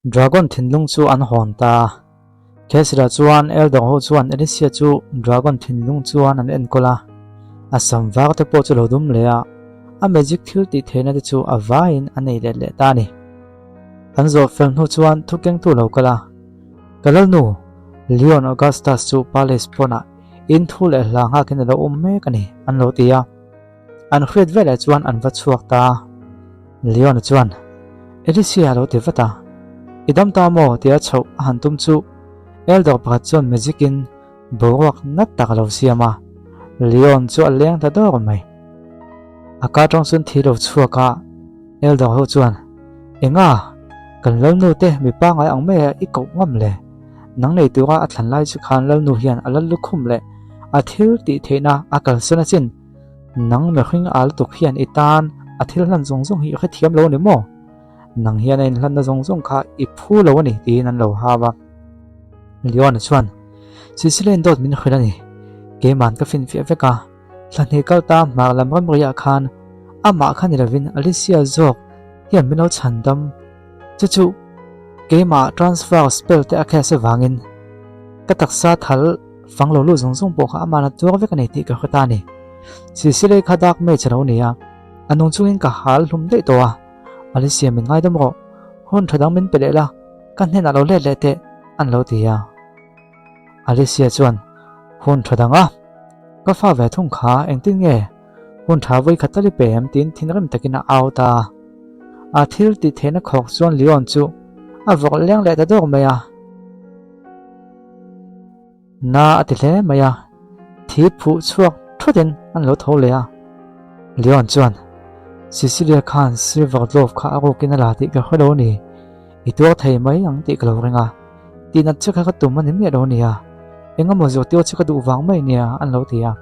Dragon thinlung chu an hawn ta a. Khesira chuan Elder ho chuan Alicia chu Dragon thinlung chuan an enkawl a, a sam var te pawh chu lo dum leh a, a magic thil tih theihna te chu a vaiin a nei let leh ta a ni. An zawh fel hnu chuan thu kengtu lo kal a, Ka lalnu, Leon Augustus chu palace pawnah in thu leh hla nghakin a lo awm mek a ni, an lo ti a. An hriat veleh chuan an va chhuak ta a. Leon-a chuan, Alicia a lo ti vat a. I dam ta maw? tia chhoh a han tum chu Eldor pakhat chuan magic-in boruak nat tak a lo siam a. Leon chu a leng ta dawr mai. A ka tawng chuan thi lo chhuak a, Eldor ho chuan, Enga? Kan lalnu te mi pangngai ang maia i koh ngam le? Nang nei tura a thlan lai chu khan lalnu hian a lal lukhum leh a thil tih theihna a kalsan a chin. Nang mihring a lutuk hian i tan a thil hlan zawng zawng hi i hrethiam lo a ni maw? Nang hian a inhlanna zawng zawng kha i phu lo a ni tiin an lo hau a. Leona chuan, Sicilian dawt min hrilh a ni. Keiman ka finfiah vek a, thla hnih kal ta hmar lam ramriah khan amah kha ni lovin Alicia zawk hian min lo chhan dam. Chu chu keimah transfer spell te a case avangin ka taksa thal fang lo lut zawng zawng pawh kha amah na tuar vek a ni tih ka hre ta a ni. Sicily kha dark mage a lo ni a, a nung chungin ka hal hlum daih tawh a, Alicia min ngaidam rawh, hun tha dang min pe leh la, ka hnenah lo let leh teh an lo ti a. Alicia chuan hun tha dang a, ka fa ve thung kha engtin nge? Hun tha vawi khat tal i pe em tiin thinrim takin a au ta a. A thil tih theihna khawk chuan Leon chu a vawk leng leh ta dawk mai a. Na a ti hle mai a, thi phuh chhuak thutin an lo tho leh a. Leon chuan, Cecilia khan silver glove kha a rukin a la tih ka hre lo ni, i tuar thei mai ang tih ka lo ring a, tihnat che kha ka tum a ni miah lo nia, engemaw zirtir che ka duh vang mai nia an lo ti a.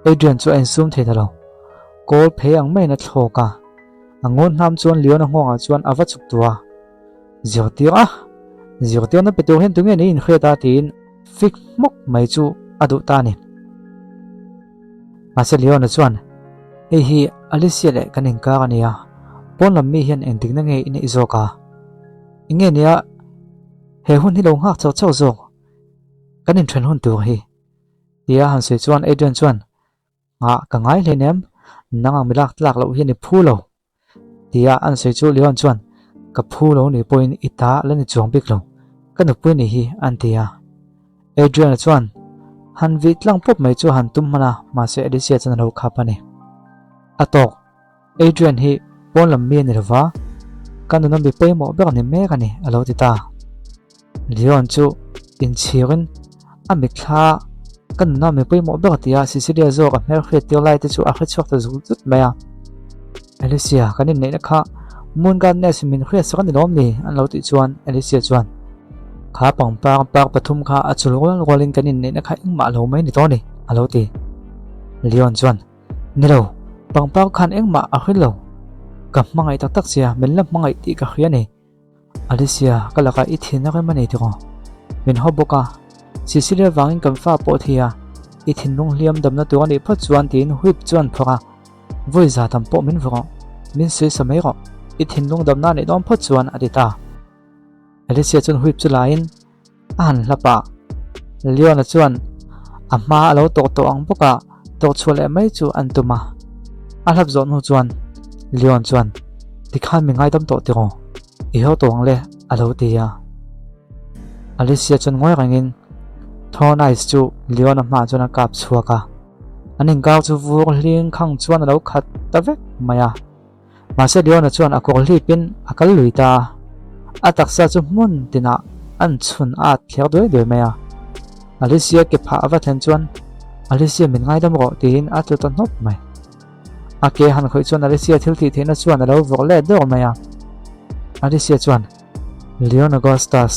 Adrian chu a insum thei ta lo. Kawl phei ang maiin a thlawk a, a ngawn hnam chuan Leona nghawngah chuan a va chuk tu a. Zirtir a! Zirtirna pe tur hian tunge ni inhriat a tiin fik hmawk mai chu a duh ta a ni. Mahse Leona chuan, Hei hi Alicia leh kan inkar a nia, pawn lam mi hian engtikna nge i neih zawk a? Enge nia he hun hi lo nghak chauh chauh zawk kan inthen hun tur hi? Tia han sawi chuan Adrian chuan, Nghah ka ngai hlein em? Nang ang mi lak tlak loh hian i phu lo. Tia an sawi chu Leon chuan, Ka phu lo ni pawhin i ta la ni chuang bik lo, ka nupui ni hi an ti a. Adrian-a chuan han vih tlang pawp mai chu han tum hman a, mahse Alicia chuan a lo khap a ni. A tawk. Adrian hi pawn lam mi a ni lova, ka nuna mi pawimawh ber ni mek a ni, a lo ti ta. Leon chu inchhirin a mitthla ka nuna mi pawimawh ber tia Cecilia zawk a hmelhriat tir lai te chu a hrechhuak ta zut zut mai a. Alicia, kan inneihna kha Moon Godness min hriatsak a ni lawm ni? an lo tih chuan Alicia chuan, Kha pangpar par pathum kha a chul rual rualin kan inneihna kha engmah lo mai ni tawh a ni, a lo ti. Leon chuan, Ni lo, pangpar khan engmah a hre lo. Ka hmangaih tak tak che a, min la hmangaih tih ka hria ni. Alicia, ka lakah i thin a rem a ni tiraw? Min haw bawk a, Cecilia vangin kan fa pawh thei a, i thinlung hliam damna tur a nih phawt chuan tiin Whip chuan phawrh a, Vawi za tam pawh min vawrh, min sawi sa mai rawh, i thinlung damna a nih dawn phawt chuan a ti ta. Alicia chuan Whip chu laiin a han hlap a, Leon-a chuan a hma a lo tawk tawh ang bawk a, tawk chhuah leh mai chu an tum a. A hlap zawh hnu chuan Leon chuan, Tikhan mi ngaidam tawh tiraw? I haw tawh ang le, a lo ti a. Alicia chuan ngawi rengin Thorn Ice chu Leon-a hmaah chuan a kap chhuak a, an inkar chu vur hling khang chuan a lo khat ta vek mai a. Mahse Leona chuan a kawr hlipin a kal lui ta a, a taksa chu hmun tinah an chhun a at thler duai duai mai a. Alicia ke phah a va thlen chuan, Alicia min ngaidam rawh tiin a tlu ta hnawp mai. A ke han khawih chuan Alicia thil tih theihna chuan a lo vawrh let deuh mai a. Alicia chuan, Leon Augustus,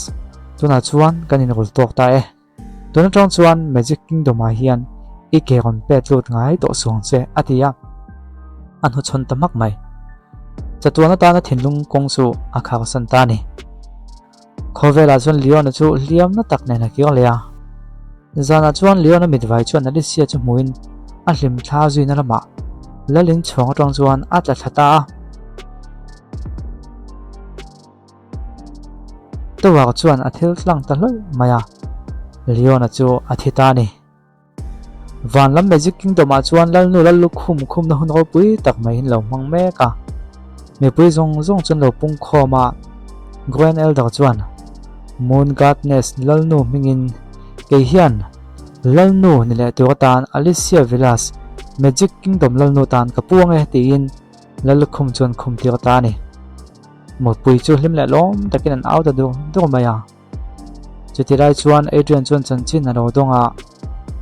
tunah chuan kan inrul tawk ta e. Tun atang chuan Magic Kingdom ah hian i ke rawn pet lut ngai tawh suang che a ti a, a hnuchhawn ta hmak mai. Chatuan atana thinlung kawng chu a kharsan ta a ni. Khawvelah chuan Leon-a chu hliamna tak nen a kir leh a. Zanah chuan Leon-a mitvai chuan Alicia chu hmuhin a hlim thla zuina lamah Lalin chhuang atang chuan a tla thla ta a. Tower chuan a thil tlang ta hlawih mai a, Leon-a chu a thi ta a ni. Van lam Magic Kingdom ah chuan Lalnu Lallukhum khumna hun ropui tak mai in lo hmang mek a. Mipui zawng zawng chuan lo pung khawm a, Grand Elder chuan Moon Godness Lalnu hmingin kei hian Lalnu ni leh tur atan Alicia Villas Magic Kingdom Lalnu tan ka puang e tiin Lallukhum chuan khum tir ta a ni. Mutpui chu hlim leh lawm takin an au ta dur dur mai a. Chuti lai chuan Adrian chuan chanchin a lo dawng a,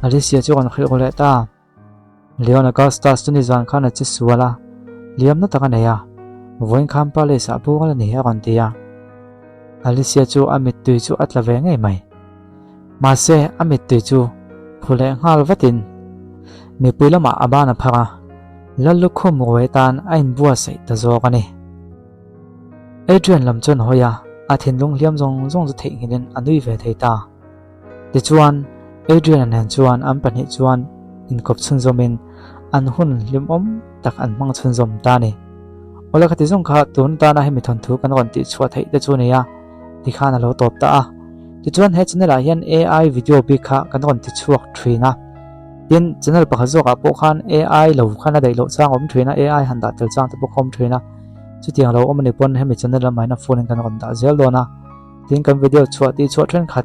Alicia chu a rawn hrilh ru leh ta. Leon Augustus chu nizan khan a che sual a, liamna tak a nei a, vawiin khan palace ah bual a ni a rawn ti a. Alicia chu a mittui chu a tla ve ngei mai. Mahse a mittui chu phu leh nghal vatin mipui lamah a ban a phar a, Lallukhum ruai tan a inbuatsaih ta zawk a ni. Adrian lam chuan hawi a, a thinlung hliam zawng zawng chu theihnghilhin a nui ve thei ta. Tichuan, Adrian-a nen chuan an pahnih chuan inkawp chhunzawmin an hun hlimawm tak an hmang chhunzawm ta a ni. Awle khati zawng kha tun tana hemi thawnthu kan rawn tihchhuah theih te chu a ni a, tikhan a lo tawp ta a. Tichuan he channel ah hian AI video bik kha kan rawn tichhuak thin a. Tin, channel pakhat zawkah pawh khan AI lo khan a daih loh chang a awm thin a, AI han dah tel chang te pawh kha awm thin a. Chutiang lo awm a ni pawn hemi channel lamah hian a phone in kan rawn dah zel dawn a. Tin, kan video chhuah tih chhuah thenkhat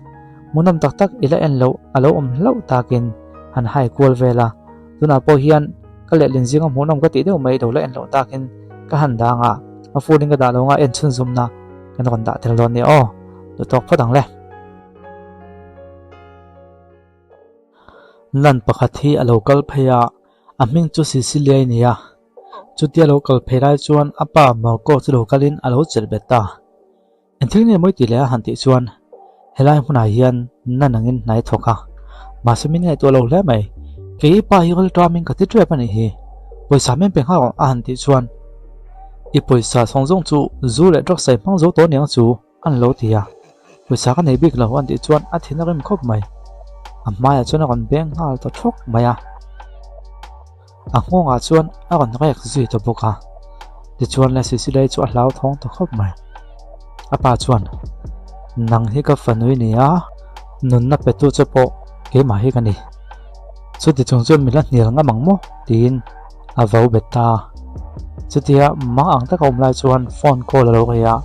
hmuhnawm tak tak i la en loh a lo awm hlauh takin han hai kual vel a. Tunah pawh hian ka lehlin zinga hmuhnawm ka tih deuh mai lo la en loh takin ka han dang a, a phone in ka dah lo nga en chhunzawmna kan rawn dah tel dawn nia aw. Duhtawk phawt ang le. Nan pakhat hi a lo kal phei a, a hming chu Siciliai a ni a. Chutia lo kal phei lai chuan a pa Marco chu lo kalin a lo chelh bet ta. Engthil nge mawi tih leh a han tih chuan helai hmunah hian na nangin hnai thawk a, mahse min ngaihtuah lo hle mai. Kei i pa hi rilṭamin ka ti ṭep a nih hi, pawisa min pe nghal a han tih chuan i pawisa zawng zawng chu zu leh drugs a i hmang zo tawh aniang chu an lo ti a, pawisa ka nei bik lo an tih chuan a thin a rim khawp mai. A hmaiah chuan a rawn beng nghal ta thawk mai a. A nghawngah chuan a rawn rek zui ta bawk a, tichuan le Sicily chu a hlauthawng ta khawp mai. A pa chuan, Nang hi ka fanu i ni a, nunna petu che pawh keimah hi ka ni. Chuti chung chuan min la hnial ngam ang maw? tiin a vo bet ta a. Chutia mang ang taka awm lai chuan phone call a lo rei a,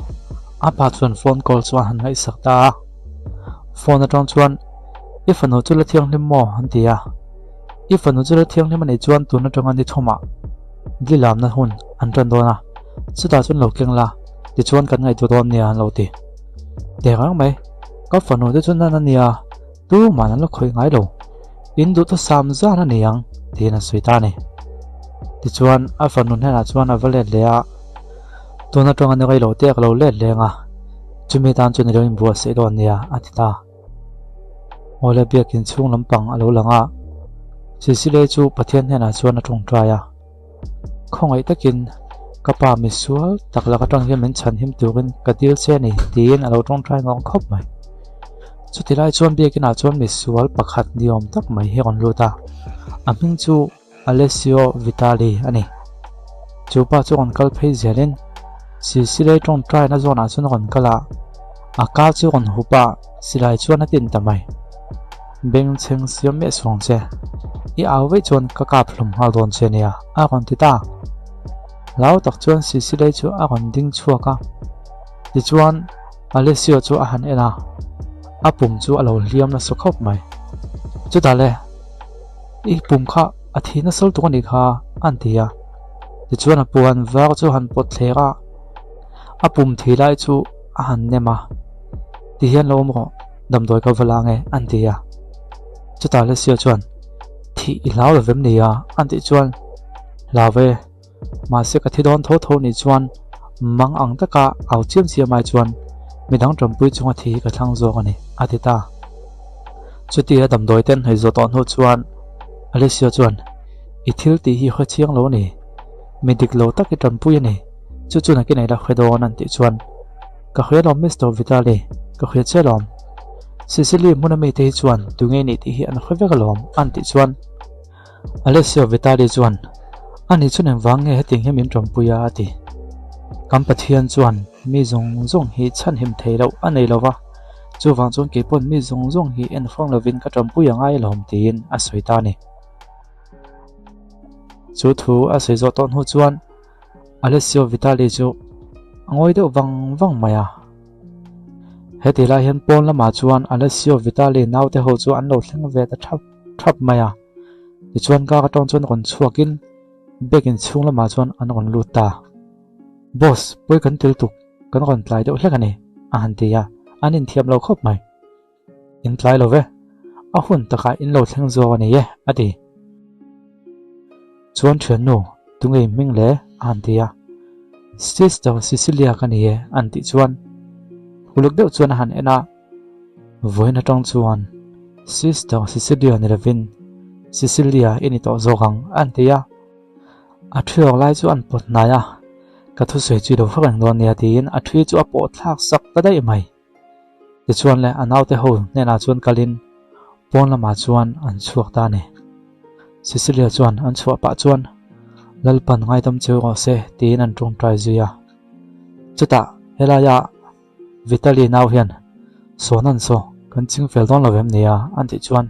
a pa chuan phone call chu a han ngaihsak ta a. Phone atang chuan, I fanu chu la thianghlim maw? an ti a. I fanu chu la thianghlim a nih chuan tun atanga ni thumah dli lamna hun an tan dawn a, chutah chuan lo keng la, tichuan kan ngaihtuah dawn nia an lo ti. Teh reng mai, ka fanu te chu nan a nia, tuman an la khawih ngai lo, in duh thusam zan a ni ang tiin an sawi ta a ni. Tichuan a fanu hnenah chuan a va let leh a, tun atanga ni rei lo te ka lo let leng a, chumi tan chuan i lo inbuatsaih dawn nia a ti ta. Awle biakin chhung lampang a lo lang a, Sicily chu Pathian hnenah chuan a tawngtai a. Khawngaih takin ka pa misual tak lak atang hian min chhan him turin ka dil che a ni tiin a lo tawngtai ngawng khawp mai. Chuti lai chuan biakinah chuan misual pakhat ni awm tak mai hi a rawn lut a, a hming chu Alessio Vitali a ni. Chu pa chu rawn kal phei zelin Sicily tawngtaina zawnah chuan a rawn kal a, a ka chu rawn hup a, silai chuan a tin ta mai. Bengchheng siam miah suang che, i au veih chuan ka kap hlum nghal dawn che nia, a rawn ti ta. Hlau tak chuan Sicily chu a rawn ding chhuak a, tichuan Alessio chu a han en a, a pum chu a lo hliam nasa khawp mai. Chutah le. I pum kha a thi nasa lutuk a nih kha an ti a, tichuan a puan var chu a han pawt thler a, a pum thi lai chu a han nem a, tihian lo awm rawh damdawi ka va la ange an ti a, chutah Lesio chuan thih i hlau lo vem ni a an tih chuan hlau ve. Mahse ka thi dawn tho tho nih chuan mang ang taka au chiam chiam ai chuan midang tanpui chunga thi hi ka thlang zawk a ni, a ti ta. Chutia damdawi ten hnaih zawh tawh hnu chuan Alessio chuan, I thil tih hi hre chiang lo a ni, mi dik lo tak i tanpui a ni, chu chu nakin ei la hre dawn an tih chuan, Ka hria lawm Mister Vitali, ka hria che lawm. Sicily hmuna mite hi chuan tunge nih tih hi an hre vek alawm an tih chuan, Alessio Vitali chuan, Ani chuan engvang nge hetiang hian min tawmpui a? a ti. Kan Pathian chuan mi zawng zawng hi chhanhim thei loh a nei lo va, chuvang chuan kei pawn mi zawng zawng hi en hrang lovin ka tanpui a ngai alawm tiin a sawi ta a ni. Chu thu a sawi zawh tawh hnu chuan Alessio Vitali chu a ngawi deuh vang vang mai a. Heti lai hian pawn lamah chuan Alessio Vitali naute ho chu an lo thleng ve ta thap thap mai a. Tichuan kar atang chuan rawn chhuakin bag in chhung lamah chuan an rawn lut ta. Boss, pawi kan tel tuk, kan rawn tlai deuh hlek a ni, a han ti a, an inthiam lo khawp mai. In tlai lo ve, a hun takah in lo thleng zawk a ni e, a ti. Chuan thiannu, tunge i hming le? a han ti a. Sister Cecilia ka ni e, an tih chuan uluk deuh chuan a han en a. Vawiin atang chuan Sister Cecilia ni lovin Cecilia i ni tawh zawk ang, an ti a. A thi awk lai chu an pawt hnai a, ka thusawi chu i lo hre reng dawn nia tiin a thi chu a pawh thlak sak ta daih mai. Tichuan le a naute ho hnenah chuan kalin pawn lamah chuan an chhuak ta a ni. Cecilia chuan an chhuah pah chuan Lalpan ngaidam cheu rawh se tiin an tawngtai zui a. Chutah helaia Vitaly nau hian Sawn an saw kan ching fel dawn lo em ni a an tih chuan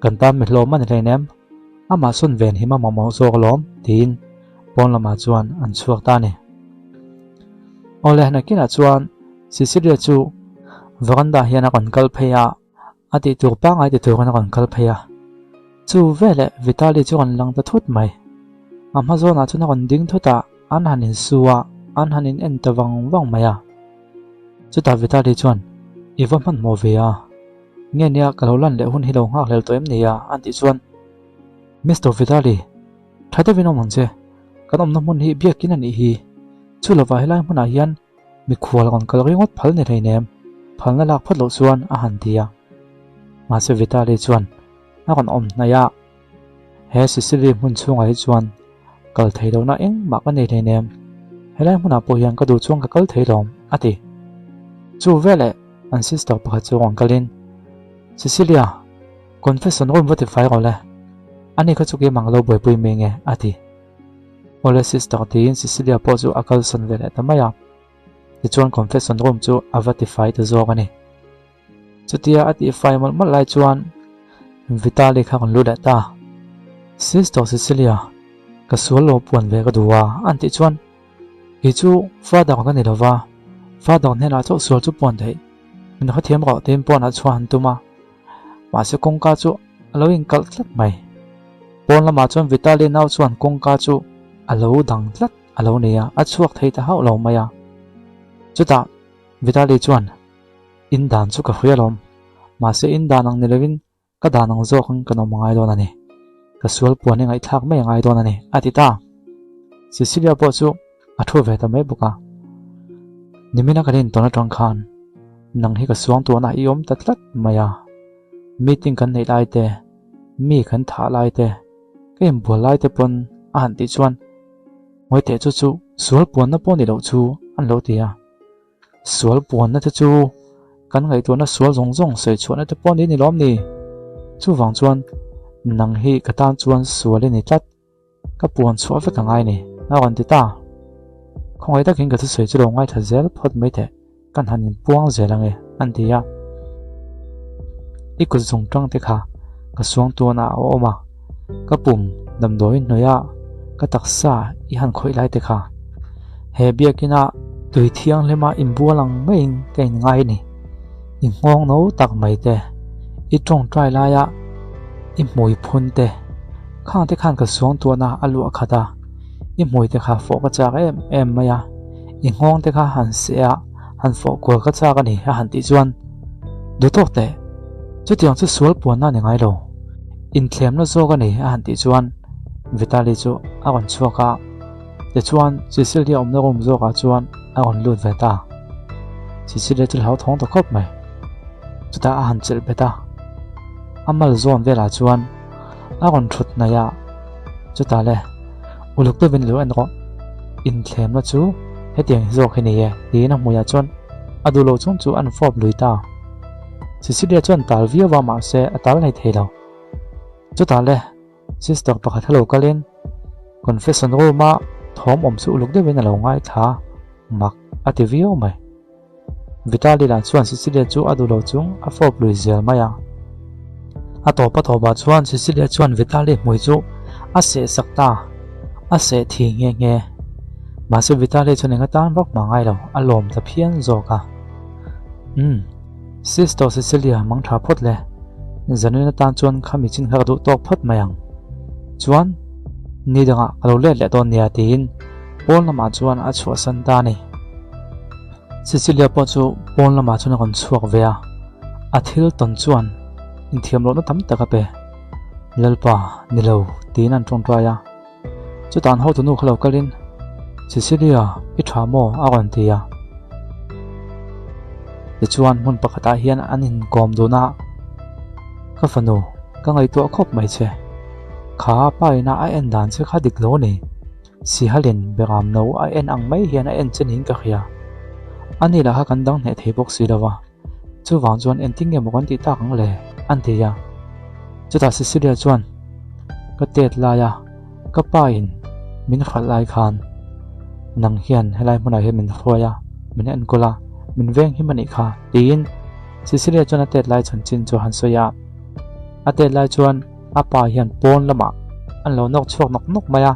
Kan tan mi hlawm a ni hleinem amah sawn ven him a mamawh zawk alawm tiin pawn lamah chuan an chhuak ta a ni. Awle nakinah chuan Cecilia chu veranda hian a rawn kal phei a, a tih tur pangngai ti turin a rawn kal phei a. Chu veleh Vitaly chu rawn lang ta thut mai. A hma zawnah chuan a rawn ding thut a, an han insu a, an han in en ta vang vang mai a. Chutah Vitaly chuan, I va hmanhmawh ve a, nge nia ka lo lan leh hun hi lo nghakhlel tawh em ni a? an tih chuan, Mister Vitaly, tha deuhin awm ang che, kan awmna hmun hi biakin a nih hi, chu lovah helai hmunah hian Mikhual rawn kal ringawt phal ni hleinem, phalna lak phawt loh chuan a han ti a. Mahse Vitaly chuan a rawn awm hnaih a, He Sicily hmun chhungah hi chuan kal thei lohna engmah ka nei hleinem, helai hmunah pawh hian ka duh chuan ka kal thei lawm, a ti. Chu veleh an sister pakhat chu rawn kalin, Cecilia, confession room va ti fai rawh le, ani kha chu keimah ka lo buaipui mai nge, a ti. Awle sister tiin Cecilia pawh chu a kalsawn ve leh ta mai a, tichuan confession room chu a va tifai ta zawk a ni. Chutia a tihfai mawlh mawlh lai chuan Vitaly kha rawn lut leh ta. Sister Cecilia, ka sual lo puan ve ka duh a, an tih chuan kei chu father ka ni lova, father hnenah chauh sual chu puan theih, min hrethiam rawh tiin puanah chhuah an tum a. Mahse kawngka chu a lo inkalh tlat mai. Pawn lamah chuan Vitaly nau chuan kawngka chu a lo dang tlat a lo nei a, a chhuak thei ta hauh lo mai a. Chutah Vitaly chuan, In dan chu ka hria alawm, mahse in dan ang ni lovin ka dan ang zawk ang kan awm a ngai dawn a ni. Ka sual puan hi ngaihthlak mai a ngai dawn a ni, a ti ta. Cecilia pawh chu a thu ve ta mai bawk a. Nimina kan intawn atang khan nang hi ka suang tuahna i awm ta tlat mai a. Meeting kan neih lai te, mi kan thah lai te, ka inbual lai te pawn a han tih chuan ngawi teh chu chu sual puanna pawh ni loh chu an lo ti a. Sual puanna te chu kan ngaihtuahna sual zawng zawng sawi chhuahna te pawh ni ni lawm ni. Chuvang chuan nang hi ka tan chuan sual i ni tlat. Ka puan chhuah vek a ngai ni, a rawn ti ta. Khawngaih takin ka thusawi chu lo ngaithla zel phawt mai teh, kan han inpuang zel ange, an ti a. I kut zung tang te kha ka suang tuanah a awm a, ka pum damdawi hnuaia ka taksa i han khawih lai te kha. He biakina tui thianghlima inbual ang maiin ka inngai a ni. I nghawng no tak mai te, i tawngtai laia i hmui phun te, khang te khan ka suang tuahna a luah khat a, i hmui te kha fawh ka chak em em mai a, i nghawng te kha han seh a, han fawh kual ka chak a ni a han tih chuan duhtawk teh, chutiang chu sual puanna a ni ngai lo, inthlemna zawk a ni a han tih chuan Vitaly chu a rawn chhuak a. Tichuan, Cecilia awmna room zawkah chuan a rawn lut ve ta. Cecilia chu hlauthawng ta khawp mai. Chutah a han chelh bet a. A mal zawn velah chuan a rawn thut hnaih a. Chutah le, uluk deuhin lo en rawh. Inthlemna chu hetiang hi zawk hi ni e, tiin a hmuiah chuan a duh loh chung chu an fawp lui ta. Cecilia chuan tal viau a, mahse a tal ngei thei lo. Chutah le, Sister pakhat hello kalin confession room a. Thawm awm chu uluk deuhin a lo ngaithla mak a ti viau mai. Vitali lah chuan Cecilia chu a duh lo chung a fawp lui zel mai a. A tawp a tawpah chuan Cecilia chuan Vitali hmui chu a seh sak ta, a seh thi nghe nghe. Mahse Vitali chuan eng atan vak mah ngai lo, a lawm ta phian zawk a. Umm, Sister Cecilia mang tha phawt le, zanin atan chuan kha mi chin kha ka duh tawk phawt mai ang. Chuan, ni dangah ka lo let leh dawn nia tiin pawn lamah chuan a chhuahsan ta a ni. Cecilia pawh chu pawn lamah chuan a rawn chhuak ve a, a thil tawn chuan inthiam lohna tam tak a pe. Lalpa, ni lo, tiin an tawngtai a. Chutah an hotunu kha lo kalin, Cecilia, i tha maw? a rawn ti a. Tichuan hmun pakhatah hian an inkawm dun a, Ka fanu, ka ngaihtuah khawp mai che. Kha pa ina a en dan che kha dik lo a ni. Sihalin beram no a en ang mai hian a en che niin ka hria. Ani lah kha kan dang hneh thei bawk si lo va, chuvang chuan engtin nge maw kan tih tak ang le? an ti a. Chutah Cecilia chuan, Ka tet lai a, ka pa in min hralh lai khan nang hian helai hmunah hian min hruai a, min enkawl a, min veng him a nih kha, tiin Cecilia chuan a tet lai chanchin chu a han sawi a. A tet lai chuan A pa hian pawn lamah an lo nawk chhuak nawk nawk mai a.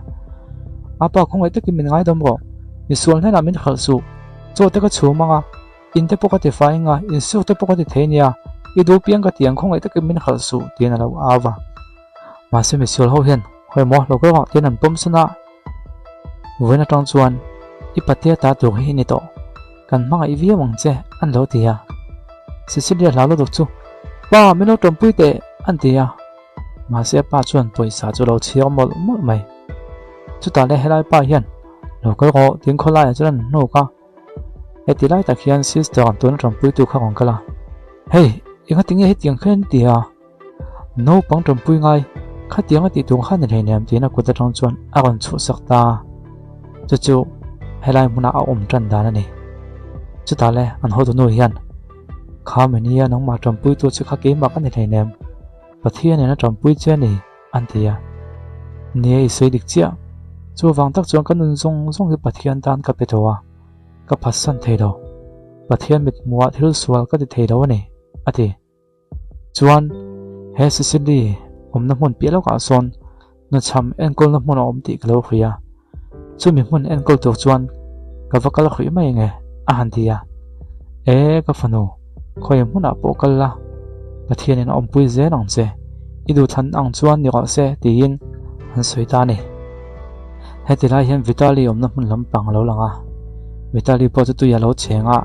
A pa khawngaih takin min ngaidawm rawh. Misual hnenah min hralh suh. Chaw te ka chhum ang a, in te pawh ka ti fai ang a, insuk te pawh ka ti thei nia. I duh piang ka ti ang khawngaih takin min hralh suh tiin a lo au va. Mahse misual ho hian hawi maw lo kal rawh tiin an pawm san a. Vawiin atang chuan i patea ta tur hi i ni tawh. Kan hmangaih viau ang che an lo ti a. Cecilia hlau lutuk chu, Pa, min lo tawmpui teh an ti a. Mahse a pa chuan pawisa chu a lo chhiar mawlh mawlh mai. Chutah leh helai pa hian, Lo kal rawh tiin khawlaiah chuan an hnuk a. Heti lai tak hian sister an tuna tawmpuitu kha rawn kal a. Hei, engati nge hetiang khan an ti a? Naupang ṭawmpui ngai, khatiang a tih tur kha ni hleinem tiin a kut aṭang chuan a rawn chhuhsak ta. Chu chu helai hmuna a awm ṭan dan a ni. Chutah le an hotunu hian, Kha Mania nangmah ṭawmpuitu chu kha keimah ka ni hleinem, Pathianin a ṭawmpui che a ni, an ti a. Nia i sawi dik chiah. Chuvang tak chuan ka nun zawng zawng hi Pathian tan ka pe tawh a, ka phatsan thei lo. Pathian mithmuhah thil sual ka ti thei lo a ni, a ti. Chuan he Sicily awmna hmun piah lawkah sawn nuchham enkawlna hmun a awm tih ka lo hria. Chumi hmun enkawl tur chuan ka va kal hruih mai ange a han ti a. E ka fanu, khawi hmunah pawh kal la, Pathianin a awmpui zel ang che, i duhthlan ang chuan ni rawh se tiin an sawi ta a ni. Heti lai hian Vitali awmna hmun lampang a lo lang a, Vitali pawh chu tui a lo cheng a,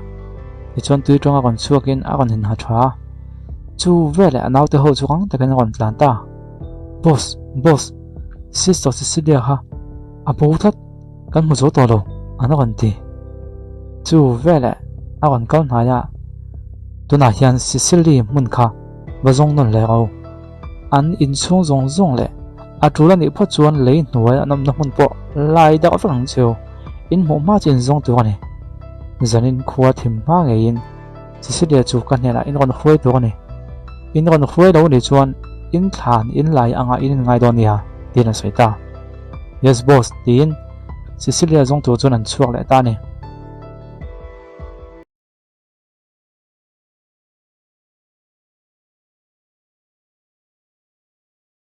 tichuan tui tawng a rawn chhuakin a rawn inha tha a, chu veleh a naute ho chu rang takin a rawn tlan ta. Boss, boss, Sister Cecilia kha a bo tlat, kan hmu zo tawh lo, an rawn ti. Chu veleh a rawn kal hnai a, tunah hian Cecily hmun kha va zawng nawn leh ro. An inchhung zawng zawng leh a tul a nih phawt chuan lei hnuai an awmna hmun pawh lai deuh vek ang cheu in hmuh hma chu inzawng tur a ni. Zanin khua thim hma ngeiin Cecilia chu ka hnenah in rawn hruai tur a ni. In rawn hruai lo nih chuan in thlan in lai angah in inngai dawn nia tiin a sawi ta. Yes boss tiin Cecilia zawng tur chuan an chhuak leh ta a ni.